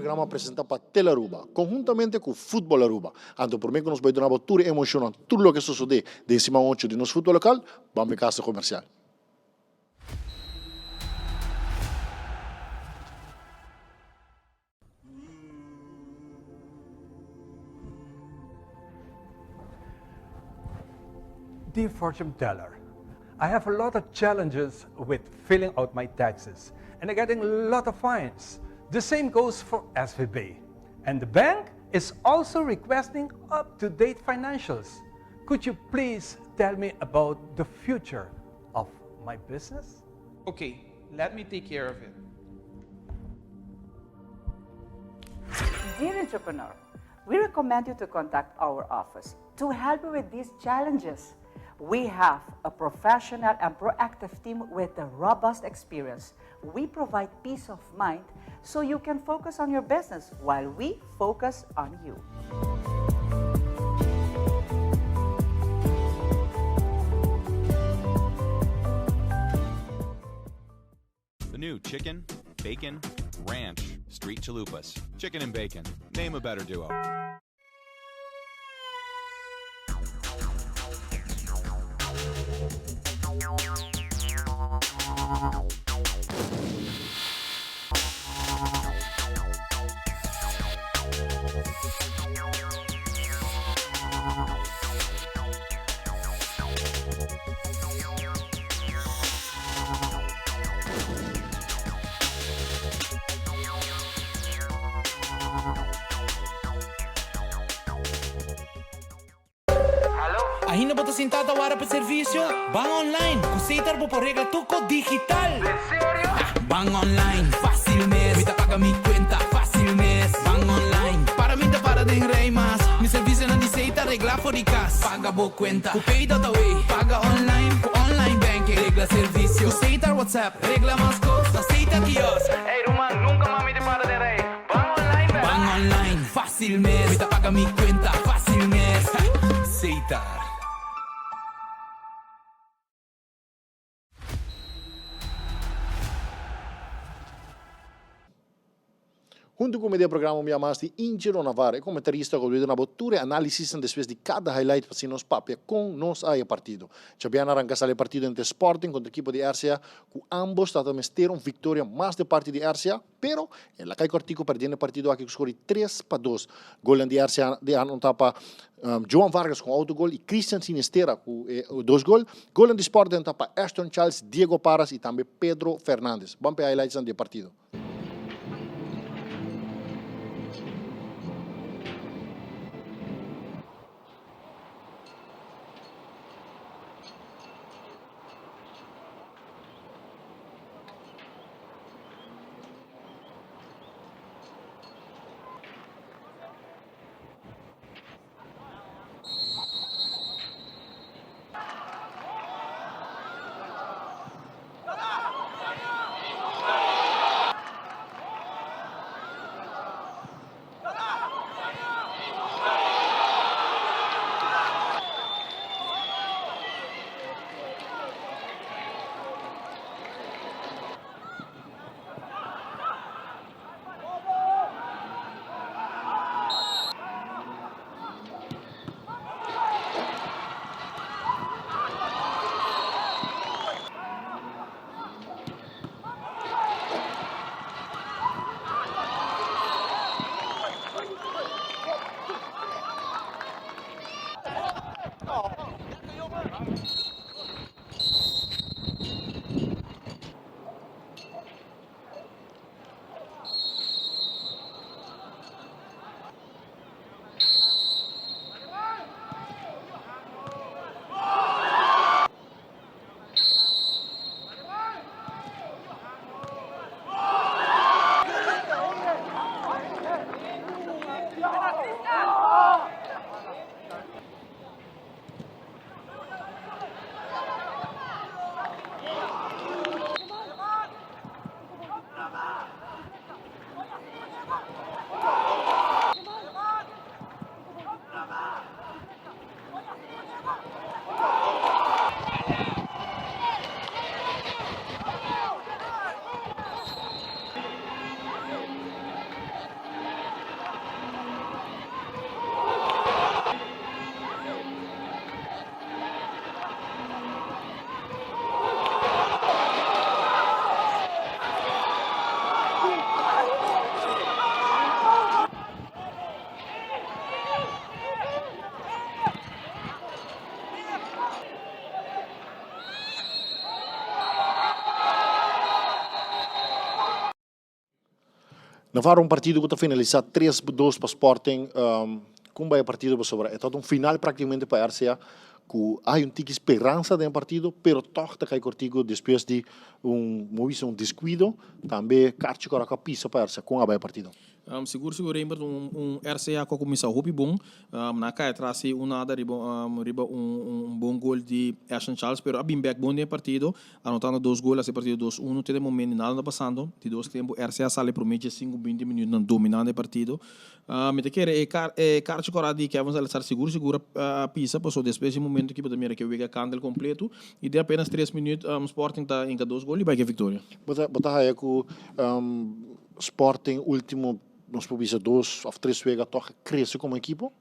programa presenta pa Tele Aruba, conhuntamente cu Futbol Aruba. Anto prome cu nos bay duna bo tur e emocionnan, tur loke sosode den siman ocho di nos futbol local, ban bay casa comercial. Dear fortune teller, I have a lot of challenges with filling out my taxes and I'm getting a lot of fines. The same goes for SVB. And the bank is also requesting up-to-date financials. Could you please tell me about the future of my business? Okay, let me take care of it. Dear entrepreneur, we recommend you to contact our office to help you with these challenges. We have a professional and proactive team with a robust experience. We provide peace of mind so you can focus on your business while we focus on you. The new chicken, bacon, ranch, street chalupas. Chicken and bacon. Name a better duo. Ainda bo ta sinta ta wara pa servicio? Ban online! Cu Setar bo por regla tuco digital! Ban online, facil mes! Mi ta paga mi cuenta, facil mes! Ban online, para mi ta para den rij mas! Mi servicionan di Setar regla for di cas! Paga bo cuenta cu Pay.away! Paga online cu online banking! Regla servicio cu Setar WhatsApp! Regla mas cos na Setar kiosk! Ey ruman, nunca mas mi ta para den rij! Ban online bel! Ban online, facil mes! Mi ta paga mi cuenta, facil mes! Setar. Huntu ku mi den e programa un bia mas di Ingelo Navarro, e komentarista ku a duna bo tur e análisisnan despues di kada highlight pa asina nos papia kon nos a e partido. Djabièrnè a ranka sali e partido entre Sporting kontra ekipo di RCA ku ambos ta ta mester un viktoria mas di parti di RCA, pero el a kai kòrtiku perdiendo e partido aki ku skor di 3-2. Golnan di RCA di anotá pa Joan Vargas ku un autogol i Christian Sinisterra ku e dos gol. Golnan di Sporting anotá pa Ashton Charles, Diego Parras i tambe Pedro Fernandes. Ban pa e highlightsnan di e partido. Navarro un partido ku ta finalisá tres dos pa Sporting. Kon bai e partido pasobra e tabata un final práktikamente pa RCA ku hay un tiki speransa den e partido pero tòg ta kai kortiku despues di un bo bisa un deskuido tambe karchi kòròk a pisa pa RCA. Kon a bai e partido? Sigur sigur Rembert un un RCA ku a kuminsá hopi bon. Nan a kai atras si un nada riba riba un un bon gol di Ashton Charles pero a bin bèk bon den e partido anotando dos gol hasi e partido dos uno te den momento nada no ta pasando. Di dos tempu RCA a sali promé dje sinku binti minütnan dominando e partido. Mi ta kere e kar e karchi kòrá di Kevin Salazar sigur sigur a pisa pasobra despues di momento ki bo ta mira ke wega kandel kompleto i den apenas tres minüt Sporting ta hinka dos gol i bai ke viktoria. Bo ta bo ta haya ku Sporting ultimo nos por bisa dos of tres wega tog a crece como ekipo?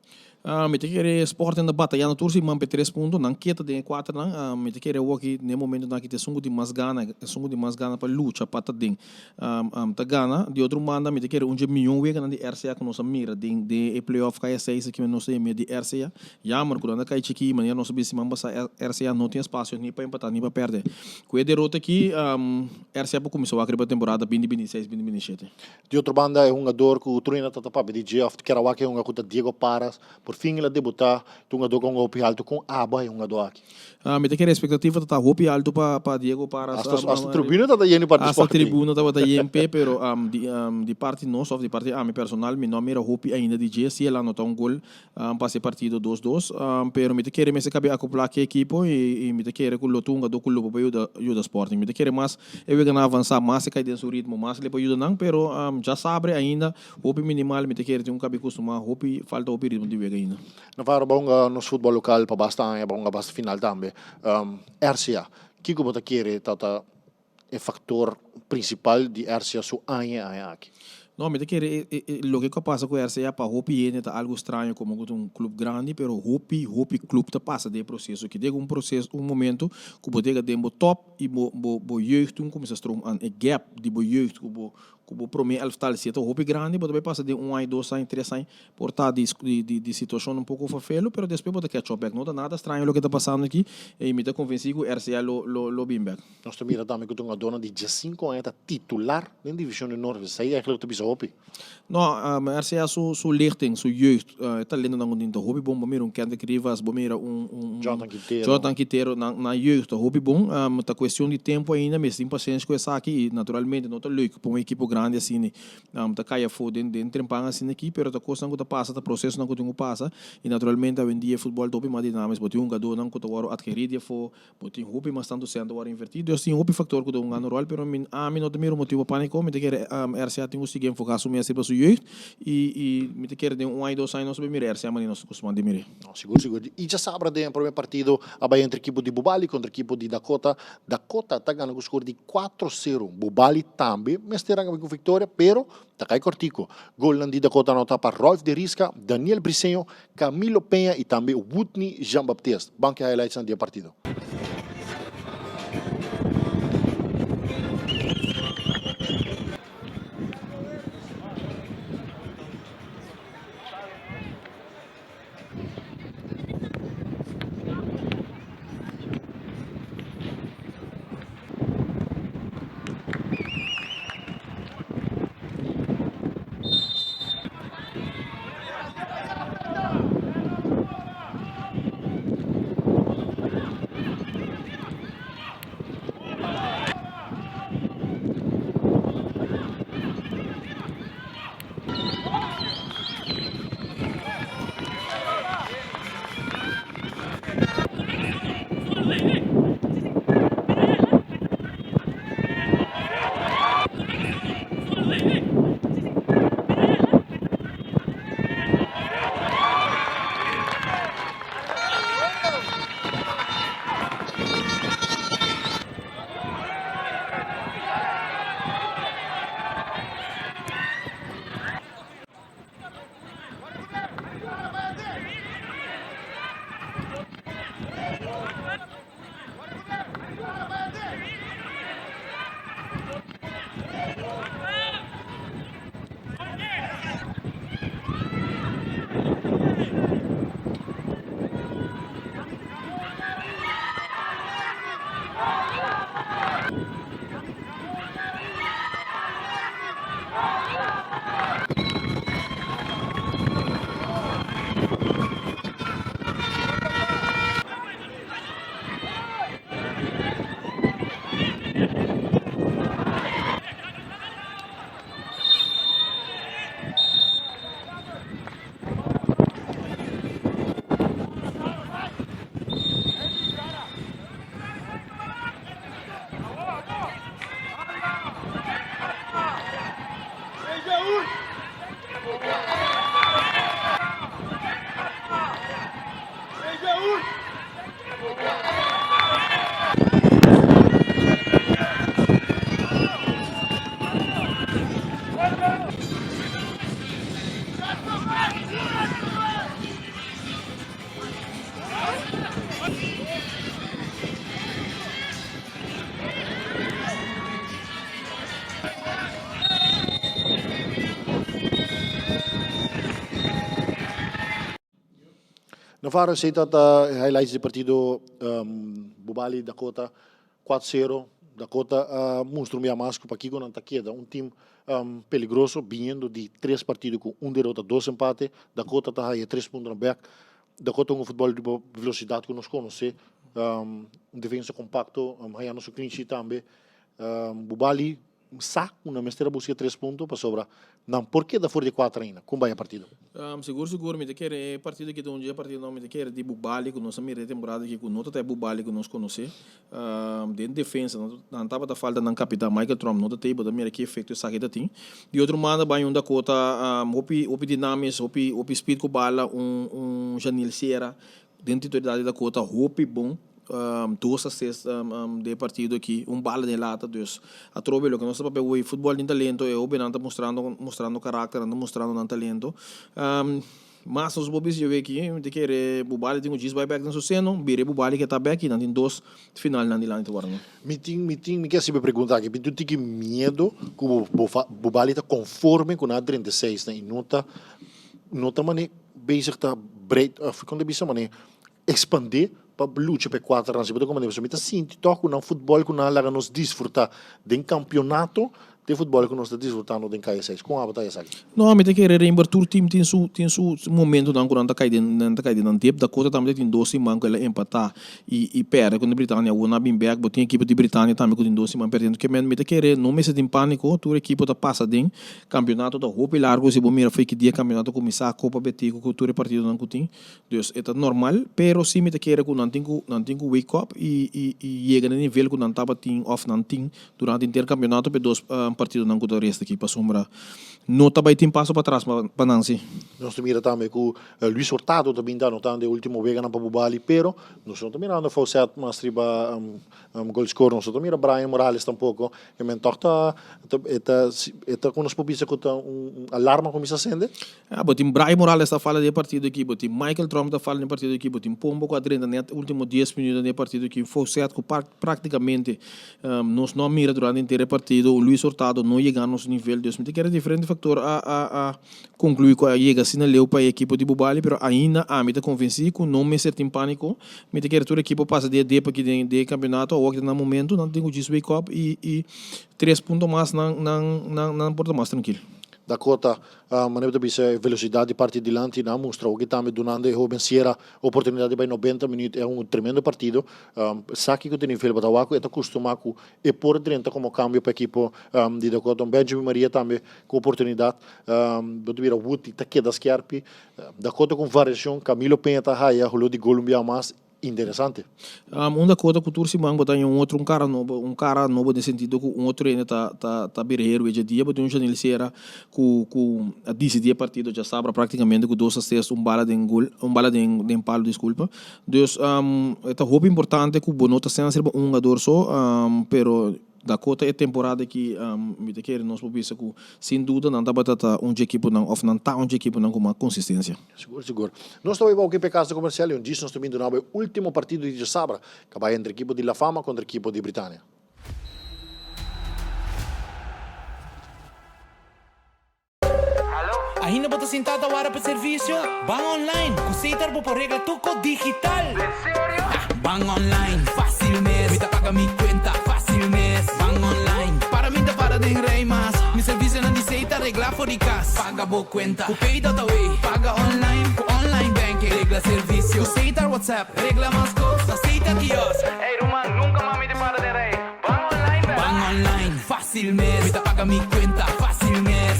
Mi ta kere Sporting ta batayando tur siman pa e tres punto, nan keta den e kuaternan. Mi ta kere awor-aki den e momentonan aki ta esun ku tin mas gana, esun ku tin mas gana pa lucha pa ta den ta gana. Di otro banda mi ta kere un dje mion weganan di RCA ku nos a mira den den e playoff kaya seis aki nos ta yam'e di RCA. Jammer ku nan ta kai chikí manera nos a bisa siman pasá RCA no tin espasio ni pa empatá ni pa pèrdè. Ku e derota aki RCA por kuminsá wak riba temporada binti binti seis binti binti shete. Di otro banda e hungador ku Truena ta ta papia di dje of kier a wak e hunga ku ta Diego Paras, por fin el a debuta, ta hungador ku a hunga hopi alto, kon abo e hungador aki? Mi ta kere expectativa ta ta hopi alto pa pa Diego Paras. Hasta hasta tribuna ta ta yen di parti Hasta tribuna tabata yen p'e pero di di parti nos of di parti ami personal mi no a mira hopi ainda di dje, si el a anota un gol pasa e partido dos dos, pero mi ta kere mester kabe akopla ku e ekipo i mi ta kere ku lo ta un hungadó ku lo por yuda yuda Sporting. Mi ta kere mas e weganan avansá, mas e kai den su ritmo, mas le por yuda nan, pero djasabre ainda hopi minimal, mi ta kere tin un kabe kustumá hopi falta hopi ritmo di wega ainda. Navarro bo a hunga nos futbòl lokal pa basta aña, bo a hunga basta final tambe. RCA, kiko bo ta kere ta ta e factor principal di RCA su aña e aña aki. No, mi ta kere e e loke ku a pasa ku RCA pa hopi hende ta algu straño komo ku ta un club grandi pero hopi hopi club ta pasa den e proseso aki. Dega un proseso un momento ku bo dega den bo top i bo bo bo jeugd tin kuminsa stroom an e gap di bo jeugd ku bo ku bo prome elftal si e ta hopi grandi bo ta bai pasa den un aña dos aña tres aña Por ta di di situacion un poco vervelu, pero despues bo ta catch up bek. No ta nada straño loke ta pasando aki y mi ta convenci cu RCA lo lo lo bin bek. Nos ta mira tambe cu ta un adorno di diescinco aña ta titular den division di Noord. Esey eigenlijk ta bisa hopi. No, RCA su su lichting, su jeugd, e talentonan cu tin ta hopi bon. Bo mira un Kendrick Rivas, bo mira un un Jonathan Quintero. Jonathan Quintero, nan nan jeugd ta hopi bon. Ta cuestion di tempo ainda, mester tin pasenshi cu esaki y naturalmente no ta leuk pa un ekipo grandi asina Nan ta kai afó den den trempan asina aki, pero ta kosnan ku ta pasa, ta prosesonan ku tin ku pasa, i naturalmente awendia e futbòl ta hopi mas dinámiko, bo tin hungadónan ku ta wòrdu atkerí di afó, bo tin hopi mas tantu sèn ta wòrdu invertí, dus tin hopi faktor ku ta hungando ròl, pero mi ami no ta mira un motibu pa pániko, mi ta kere RCA tin ku sigui enfoká su mes riba su jeugd, i i mi ta kere den un aña dos aña nos ta bai mira RCA manera nos ta kustumá di mir'é. No, sigur sigur. I djasabra den e promé partido a bai entre ekipo di Bubali kontra ekipo di Dakota. Dakota ta gana ku skor di kuatro sero. Bubali tambe mester a gaba ku viktoria, pero ta kai kortiko. Golnan di Dakota anotá pa Rolf de Risca, Daniel Briseño, Camilo Peña i tambe Woodney Jean Baptiste. Ban ku e highlightsnan di e partido. Navarro esey ta ta highlights di partido Bubali Dakota 4-0. Dakota a mustra un bia mas cu pakico nan ta keda un team peligroso biniendo di tres partido cu un derota dos empate. Dakota ta haya tres puntonan bek. Dakota hunga futbol riba velocidad cu nos conoce. Un defensa compacto hayando su clean sheet tambe. Bubali Sa ku nan mester a buska e tres punto pasobra nan por keda for di e kuater ainda. Kon bai e partido? Sigur sigur mi ta kere e partido aki ta un dje partidonan mi ta kere di Bubali ku nos a mira e temporada aki ku no ta ta e Bubali ku nos konosé. Den defensa nan tabata falta nan kapitan Michael Tromp no ta tei bo ta mira ki efekto esaki ta tin. Di otro banda bai un Dakota hopi hopi dinamis hopi hopi speed ku bala un un Janil Sierra Den titularidad di Dakota hopi bon, dos assist den e partido aki, un bala den lata, dus atrobe loke nos ta papia awor, futbol tin talento, e hobennan ta mustrando mustrando karakter, nan ta mustrando nan talento. Mas nos por bisa djawe aki, mi ta kere Bubali tin ku djis bai bek den su seno, bira e Bubali ke ta bek i nan tin dos finalnan dilanti wòrdu. Mi tin, mi tin, mi ke hasi bo e pregunta aki, mi tin un tiki miedo ku bo Bubali ta konforme ku nan a 36 nan i no ta no ta mane bezig ta breed of kon ta bisa mane expande pa lucha pa e kuater nan si bo ta komprende pasobra mi ta sinti tog ku nan futbol ku nan a laga nos disfruta den kampionato ta e futbol ku nos ta disfrutando den kaya seis kon abo ta esaki? No mi ta kere Reinbert tur team tin su tin su momentonan ku nan ta kai den nan ta kai den nan dip Dakota tambe ta tin dos siman ku el a empata i i perde kontra Britania awor nan a bin bek bo tin ekipo di Britania tambe ku tin dos siman perdiendo ke men mi ta kere no mester tin paniko tur ekipo ta pasa den Kampionato ta hopi largo si bo mira fo'i ki dia kampionato kuminsá, Kopa Betico ku tur e partidonan ku tin. Dus e ta normal, pero si mi ta kere ku nan tin ku nan tin ku wake up i i i yega na e nivel ku nan tabatin òf nan tin durante henter kampionato pa e dos partidonan ku ta resta aki pasobra no ta bai tin paso patras pa nan si. Nos ta mira tambe ku Luis Hurtado ta bin ta anotando e ultimo weganan pa Bubali, pero nos no ta mirando Faucet mas riba Goal scorer nos no ta mira Brian Morales tampoco e men toch ta e ta e ta ku nos por bisa ku ta un alarma kuminsa sende. Ya bo tin Brian Morales ta fala den e partido aki, bo tin Michael Tromp ta fala den e partido aki, bo tin Pombo ku a drenta net ultimo dies minuto den e partido aki, Faucet ku praktikamente nos no a mira durante henter e partido, Luis Hurtado no yega nos nivel, dus mi ta kere diferente factor a a a Conclui cu a yega asina leu pa e ekipo di Bubali, pero ainda ami ta convenci cu no mester tin panico. Mi ta kere tur ekipo pasa di e dep aki den e campeonato, awor ki ta nan momento, nan tin cu djis wake up y y tres punto mas nan nan nan nan por ta mas trankil. Dakota, manera bo ta bisa e velocidad di parti dilanti nan a mustra hopi tambe dunando e hoben Sierra oportunidad di bai nobenta minuut e un tremendo partido. Sa kico ta nivel bo ta wak cu e ta custuma cu e por drenta como cambio pa ekipo di Dakota. Benjamin Maria tambe cu oportunidad. Bo ta bira Woody ta keda skerpi. Dakota cu variacion Camilo Peña ta haya holo di gol un bia mas interesante. Un Dakota cu tur siman bo ta haña un otro un cara nobo, un cara nobo den sentido cu un otro hende ta ta ta bira héroe dje dia. Bo tin un Janil Sierra cu cu a dicidi e partido djasabra practicamente cu dos assist, un bala den gol, un bala den den palo disculpa. Dus e ta hopi importante cu bo no ta sena riba un hungador so, pero Dakota e temporada aki mi ta kere nos por bisa cu sin duda nan tabata ta un dje ekiponan of nan ta un dje ekiponan cu mas consistencia. Sigur, sigur. Nos ta bai bou kipe Casa Comercial y un djis nos ta bin duna bo e ultimo partido di djasabra, ca bai entre ekipo di La Fama contra ekipo di Britania. Ainda bo ta sintá ta wara pa servisio? Ban online! Ku Setar bo por regla tur kos digital! Ban online, fásil mes! Mi ta paga mi kuenta, fásil mes! Ban online, para mi ta para den rei mas! Mi servisionan di Setar regla for di kas. Paga bo kuenta ku Pay.awe, paga online ku online banking, regla servisio ku Setar WhatsApp, regla mas kos na Setar kiosk. Ey ruman, nunka mas mi ta para den rei! Ban online bèl! Ban online, fásil mes! Mi ta paga mi kuenta, fásil mes!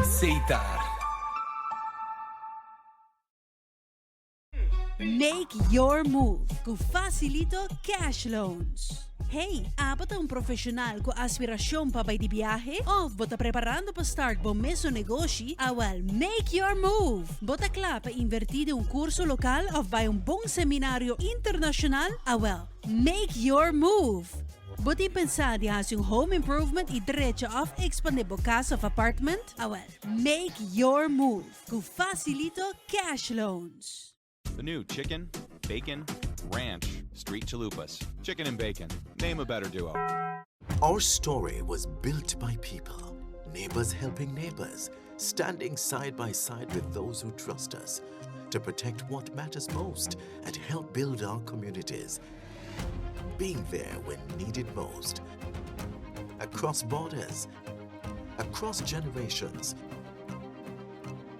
Setar. Make your move ku Facilito Cash Loans. Hey, abo ta un profesional ku aspirashon pa bai di biahe? Of bo ta preparando pa start bo mesun negoshi? Awel, make your move! Bo ta kla pa invertí den un kurso lokal of bai un bon seminario internashonal? Awel, Make your move! Bo tin pensá di hasi un home improvement i drecha òf ekspandé bo kas òf apartment? Awèl, make your move ku Facilito Cash Loans! The new chicken, bacon, ranch, street chalupas. Chicken and bacon. Name a better duo. Our story was built by people, neighbors helping neighbors, standing side by side with those who trust us to protect what matters most and help build our communities. Being there when needed most. Across borders, across generations,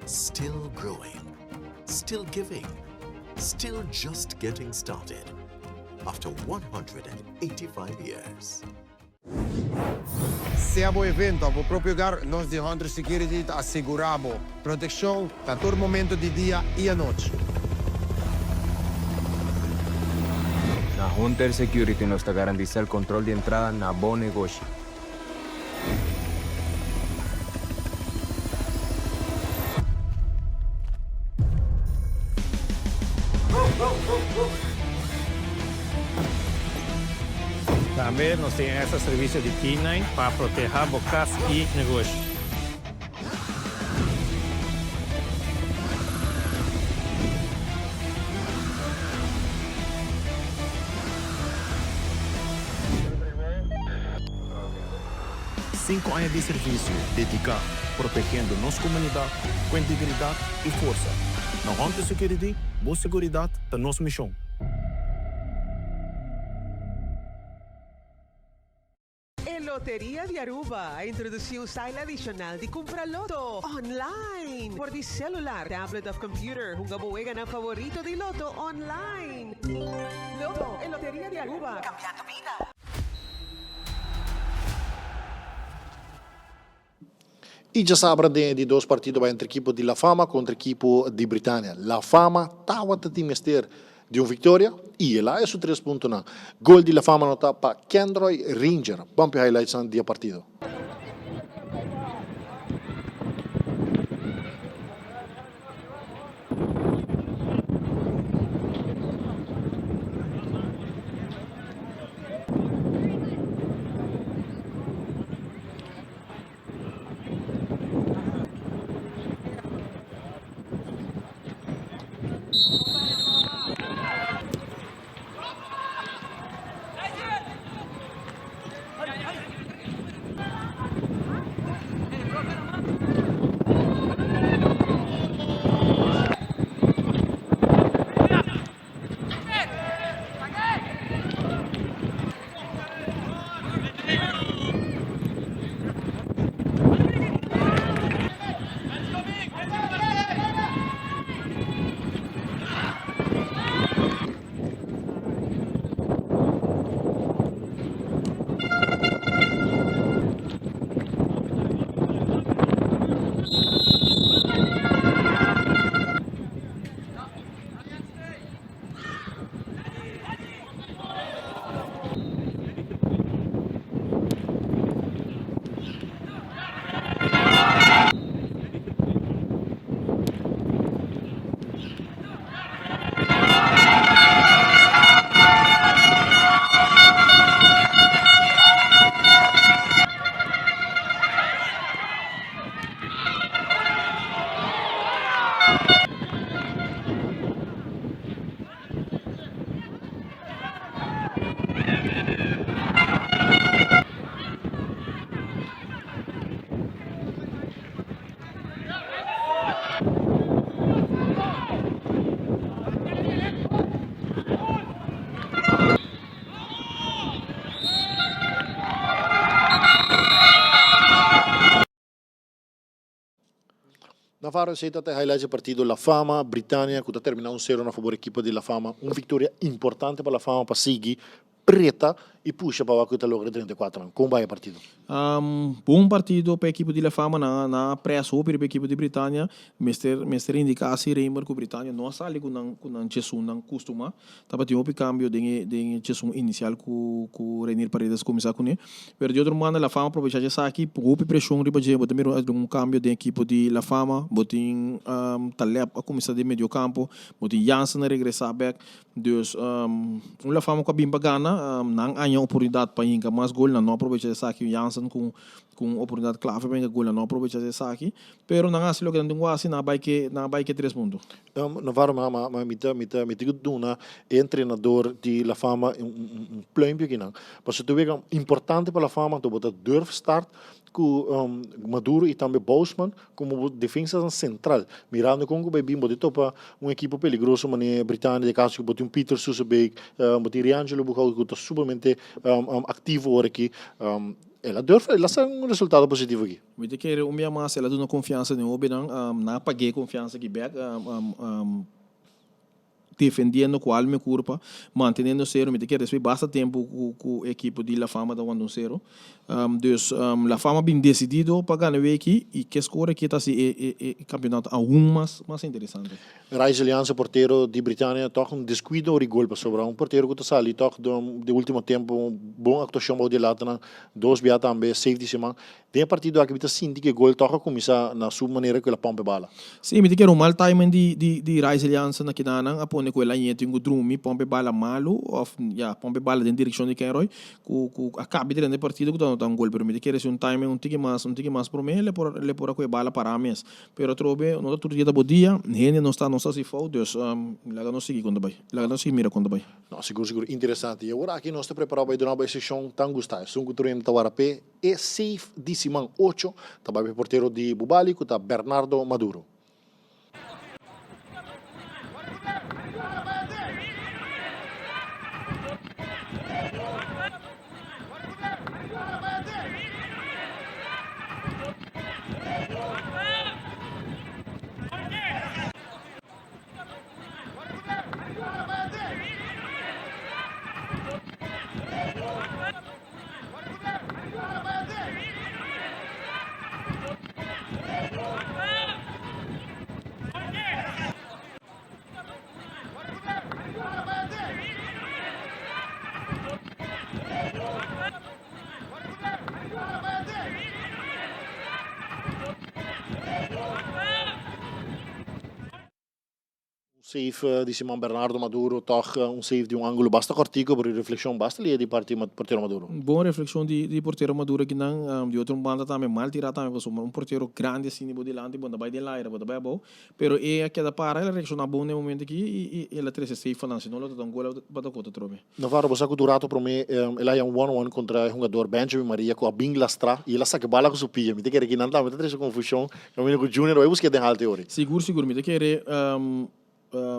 still growing, still giving, still just getting started after 185 years. Sea bo evento of bo propio hogar, nos di Hunter Security ta asegura bo proteccion na tur momento di dia y anochi. Na Hunter Security nos ta garantisa el control di entrada na bo negoshi. Tambe nos tin extra servicio di K-nine pa proteha bo cas y negoshi. Sinku aña di servisio dediká protegiendo nos komunidat ku integridat i forsa. Na Hunter Security, bo seguridat ta nos mishon. E Loteria di Aruba a introduci un style adicional di cumpra loto online por di celular, tablet of computer. Hunga bo weganan favorito di loto online. Loto, e Loteria di Aruba, cambiando bida. Y djasabra den e di dos partido bai entre ekipo di La Fama contra ekipo di Britania. La Fama tawata tin mester di un victoria y el a haya su tres puntonan. Gol di La Fama anota pa Kendroy Ranger. Bumpy highlightsnan di e partido. Navarro esey ta ta e highlights di partido La Fama, Britania cu ta termina un sero na fabor ekipo di La Fama. Un victoria importante pa La Fama pa sigui preta y pusha pa wak cu e ta logra 34 nan. Con bay e partido? Bon partido pa ekipo di La Fama. Nan a press hopi riba ekipo di Britania. Mester mester indica asi Raymer cu Britania no a sali cu nan cu nan chesunnan custuma. Tabatin hopi cambio den e den e chesun inicial cu cu Reinier Paredes cuminsa cune. Pero di otro banda La Fama aprovecha dje esaki, hopi presion riba dje. Bo ta mira un cambio den ekipo di La Fama. Bo tin Taleb a cuminsa den medio campo. Bo tin Jansen a regresa bek. Dus un La Fama cu a bin pa gana. Nan a. haña oportunidat pa hinka mas gol, nan no a probecha esaki. Jansen ku ku un oportunidat klave pa hinka gol, nan no a probecha esaki. Pero nan a hasi loke nan tin ku hasi, nan a bai ke nan a bai ke tres punto. Navarro, ma ma ma mi ta mi ta mi tin ku duna e entrenador di La Fama un un un pluimpje akinan. Pasobra tur wega importante pa La Fama, anto bo ta durf start ku Maduro i tambe Bousman komo bo defensanan sentral. Mirando kon ku bai bin bo ta topa un ekipo peligroso manera Britania den kaso ku bo tin un Peter Susebeek, bo tin Riangelo Boekhoudt ku ta sumamente aktivo ora aki. El a durf, el a sa un resultado positivo aki. Mi ta kere un bia mas el a duna konfiansa den hobennan, nan a pag'é konfiansa aki bèk. Defendiendo cu alma y curpa, manteniendo cero, mi ta kere despues basta tempo cu cu ekipo di La Fama ta wanta un cero. Dus La Fama bin decidido pa gana wei aki y ke score aki ta haci e e e campeonato aun mas mas interesante. Rais Elianse portero di Britania toch un descuido ori gol pasobra un portero cu ta sali toch den ultimo tempo un bon actuacion bao di e latanan dos bia tambe safe di siman. Den e partido aki mi ta sinti ku e gol tòg a kuminsá na su manera ku el a pòmp e bala. Sí, mi ta kere un mal timing di di di Raizel Jansen na kinanan a pone ku el a ñe tin ku drumi, pòmp e bala malu òf ya, pòmp e bala den direkshon di Kenroy ku ku a kabi drenta e partido ku ta nota un gol. Pero mi ta kere si un timing un tiki mas un tiki mas promé le por le por a ku e bala pará mes. Pero atrobe no ta tur dia ta bo dia, hende no sta no sa hasi fout, dus laga nos sigui kon ta bai, laga nos sigui mira kon ta bai. No, sigur sigur interesante. I awor aki nos ta prepará pa e duna bo e seshon tan gustá, esun ku tur hende ta wara p'e. E safe di siman ocho ta bai pa e portero di Bubali ku ta Bernardo Maduro. Un save di Simon Bernardo Maduro tòg un save di un ángulo basta kòrtiku pero e reflekshon basta lia di parti portero Maduro. Bon reflekshon di portero Maduro akinan. Di otro banda tambe mal tirá tambe pasobra un portero grandi asina bo dilanti bo ta bai den laira bo ta bai abou pero e a keda para el a reakshoná bon den e momento aki i el a trese save pa nan si no lo ta ta un gol pa Dakota atrobe. Navarro, bo sa ku tur rato promé el a haña un one one kontra e hungador Benjamin Maria ku a bin lastrá i el a saka e bala ku su pia. Mi ta kere ki nan tambe ta trese konfushon kaminda ku Junior bai busk'é den halte ori. Sigur sigur mi ta kere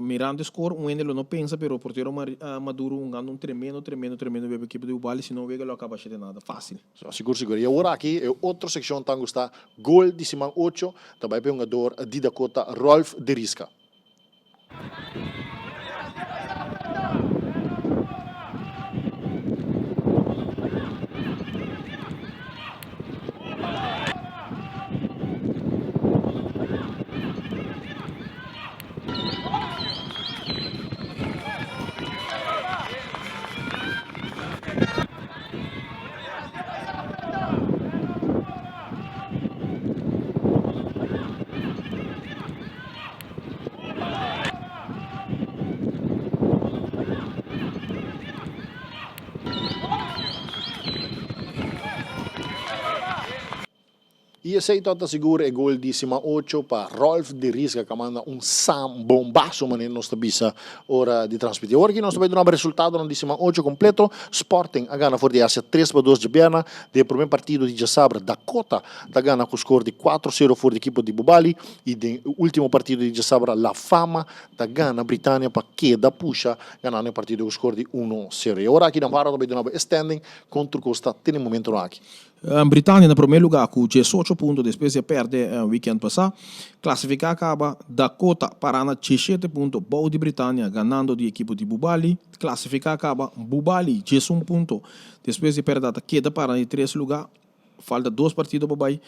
mirando e skor un hende lo no pensa pero portero Maduro hungando un tremendo tremendo tremendo wega ekipo di Bubali si no wega lo a kaba shete nada fácil. Sigur sigur i awor aki e otro sekshon tan gusta gol di siman ocho ta bai pa e hungador di Dakota Rolf de Risca. I esei tabata sigur e gol di siman ocho pa Rolf de Risga ku a manda un sambombaso manera nos ta bisa ora di transmití. Awor aki nos ta bai duna bo resultadonan di siman ocho kompleto. Sporting a gana for di Asia tres pa dos djabièrnè. Den e promé partido di djasabra Dakota ta gana ku skor di kuatro sero for di ekipo di Bubali. I den e ultimo partido di djasabra La Fama ta gana Britania pa keda pusha ganando e partido ku skor di uno sero. I awor aki Navarro ta bai duna bo e standing kon tur kos ta te na e momentonan aki. Britania na prome luga ku diesocho punto despues di a perde weekend pasa. Klasifiká kaba Dakota para na diesshete punto bou di Britania ganando di ekipo di Bubali. Klasifiká kaba Bubali diesun punto despues di perde ta keda para na di tres luga. Falta dos partido pa bai.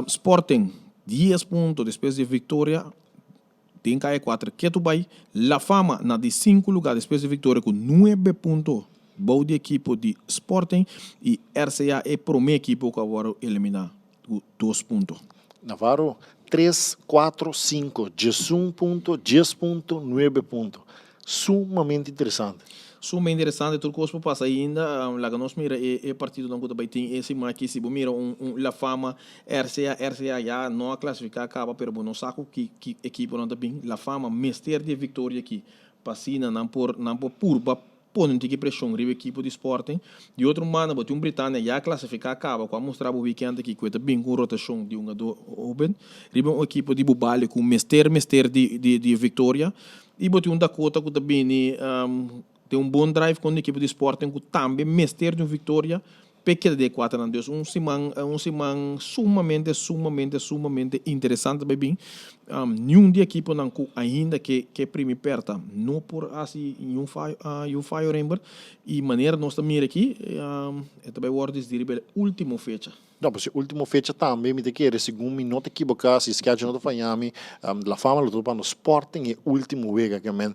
Sporting dies punto despues di victoria den kaya kuater ketu bai. La Fama na di sinku luga despues di victoria ku nuebe punto bou di ekipo di Sporting i RCA e prome ekipo ku a wòrdu eliminá ku dos punto. Navarro, tres, kuatro, sinku, diesun punto, dies punto, nuebe punto. Sumamente interesante. Sumamente interesante, tur kos por pasa ainda. Laga nos mira e e partidonan ku ta bai tin e siman aki. Si bo mira un un La Fama, RCA, RCA ya no a klasifiká kaba pero bo no sa ku ki ki ekiponan ta bin. La Fama mester di e viktoria aki pa asina nan por nan por purba pone un tiki preshon riba ekipo di Sporting. Di otro banda bo tin un Britannia ya klasifiká kaba ku a mustra bo wikènt aki ku e ta bin ku un rotashon di hungadó hóben riba un ekipo di Bubali ku mester mester di di di e viktoria. I bo tin un Dakota ku ta bini den un bon drive kontra ekipo di Sporting ku tambe mester di un viktoria p'e keda den e kuaternan. Dus un siman un siman sumamente sumamente sumamente interesante bai bin. Niun di ekiponan ku ainda ke ke primi pèrta no por hasi niun fayo niun fayo Rembert. I manera nos ta mira aki e ta bai wòrdu disidí riba e último fecha. No, pues e ultimo fecha tambe mi ta kere, segun mi no ta ekiboká, si schedule no ta faya mi, La Fama lo ta topando Sporting e ultimo wega ke men.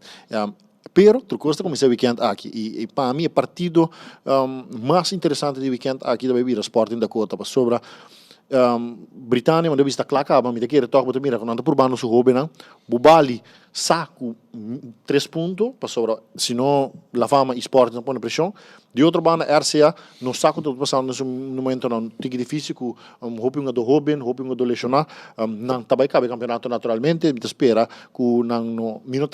Pero tur kos ta kuminsá e weekend aki i pa mi e partido mas interesante di weekend aki ta bai bira Sporting Dakota pasobra Britania manda bisa ta kla kaba, mi ta kere tòg bo ta mira ku nan ta purbando su hóbennan. Bubali sa ku tres punto pasobra si no La Fama i Sporting ta pone preshon. Di otro banda RCA no sa ku ta pasando den su momentonan tiki dificil ku hopi hungadó hoben, hopi hungadó lesioná. Nan ta bai kaba e kampeonato naturalmente. Mi ta spera ku nan no, mi no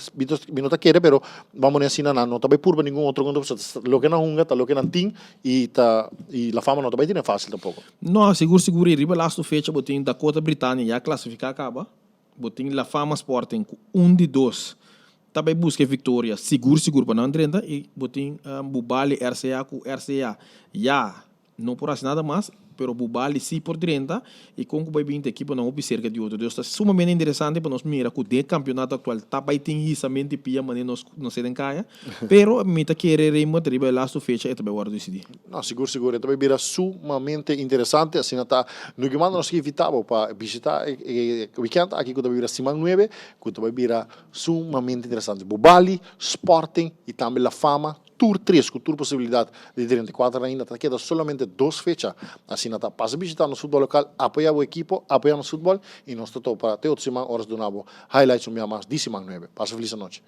mi no ta kere pero ban pone asina nan no ta bai purba ningun otro hungadó pasobra loke nan hunga ta loke nan tin i ta i La Fama no ta bai tene facil tampoco. No, sigur sigur i riba lastu fecha bo tin Dakota Britania ya klasifiká kaba. Bo tin La Fama Sporting ku un di dos ta bai buska e viktoria sigur sigur pa nan drenta i bo tin Bubali RCA ku RCA ya no por hasi nada mas pero Bubali si por drenta i kon ku bai bin ta ekiponan hopi serka di otro. Dus ta sumamente interesante pa nos mira ku den e kampionato aktual ta bai tin hisamento di pia manera nos nos den kaya pero mi ta kere Raymond riba e lastu fecha e ta bai wòrdu disidí. No, sigur sigur e ta bai bira sumamente interesante, asina ta Nuki manda nos invita bo pa bishita e weekend aki ku ta bai bira siman nuebe ku ta bai bira sumamente interesante. Bubali, Sporting y tambe La Fama tur tres ku tur posibilidad di 34 ainda ta keda solamente dos fecha asina ta pasa bishita nos futbol lokal apoya bo ekipo apoya nos futbol y nos ta topa te otro siman ora duna bo highlights un bia mas di siman nuebe. Pasa felis anochi.